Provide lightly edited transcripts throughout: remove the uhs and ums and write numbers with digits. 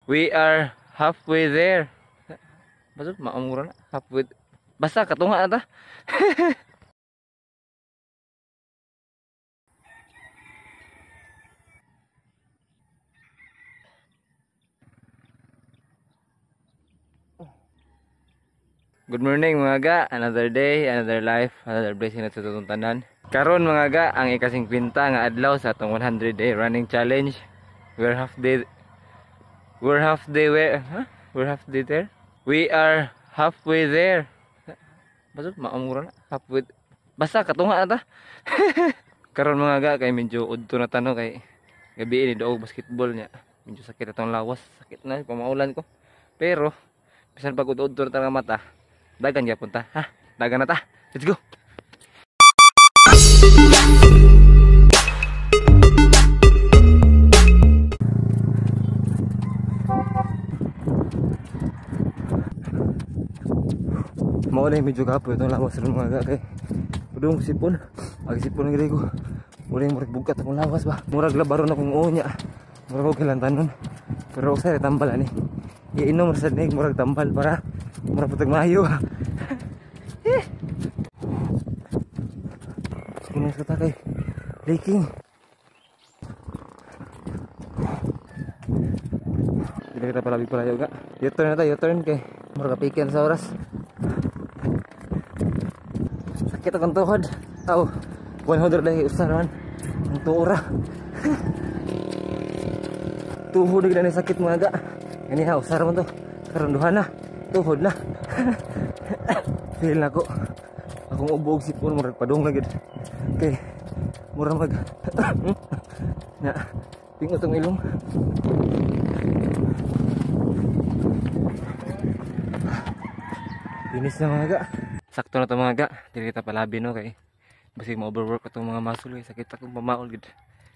We are halfway there. Basta maamura na halfway. Basta katunga na ta. Good morning mga ga, another day, another life, another blessing na sa atong tanan. Karon mga ga, ang ikasingkwinta nga adlaw sa atong 100 day running challenge. We're half day where, huh? We're half day there. We are halfway there. Basta maamura na halfway. Basta katunga na ta. Karon mga ga, kay medyo udto na tano kay gabi ni doog basketball niya. Medyo sakit atong lawas, sakit na pamaulan ko. Pero bisan pag udto na ta mata, dagan gyapon ta, ha? Dagan na ta. Let's go. Mao na medyo kapoy itong lawas ron mga ga kay udong sipon. Ag sipon gid ko. Mura yung murag bugkat akong lawas ba. Murag labaron akong unya. Murag og kilantanon. Pero usay tambal ani. Iinom ra sad ni murag tambal para murag putag maayo. Eh. Kuno sa ta kay leaking. Dili kita palabi palayo ga. U-turn na ta, U-turn kay murag kapiken sa oras. Sakit akong tuhod. Aw, 100 lang usa naman. Ang tuora. Tuhod na sakit mga ga. Gani ha, usa ra man to. Karon duha na. Tuhod na. Feel nako. Akong ubo og sipon murag padung na gid. Okay. Mura mag na pingot ang ilong. Finish na mga ga. Sakto na to mga ga. Dili kita palabi no kay basig ma-overwork atong mga muscle kay sakit akong pamaol gid.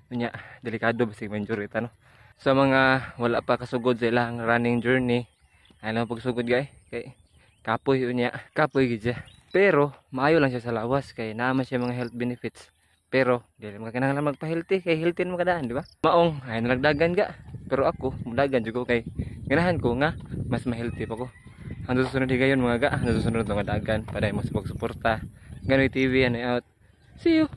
Unya delikado basig ma-injury ta no. Sa mga wala pa kasugod sa ilang running journey, ano pagsugod gay kay kapoy unya, kapoy gid siya. Pero maayo lang siya sa lawas kay naa man siya mga health benefits. Pero dili man kinahanglan magpa-healthy kay healthy man kadaan, di ba? Maong ay nalagdagan ga. Pero ako mudagan jud ko kay ganahan ko nga mas ma-healthy pa ko. Hanggang susunod higayon mga ga, hanggang susunod nga dagan para mo sa pagsuporta. Ganoy TV and out. See you.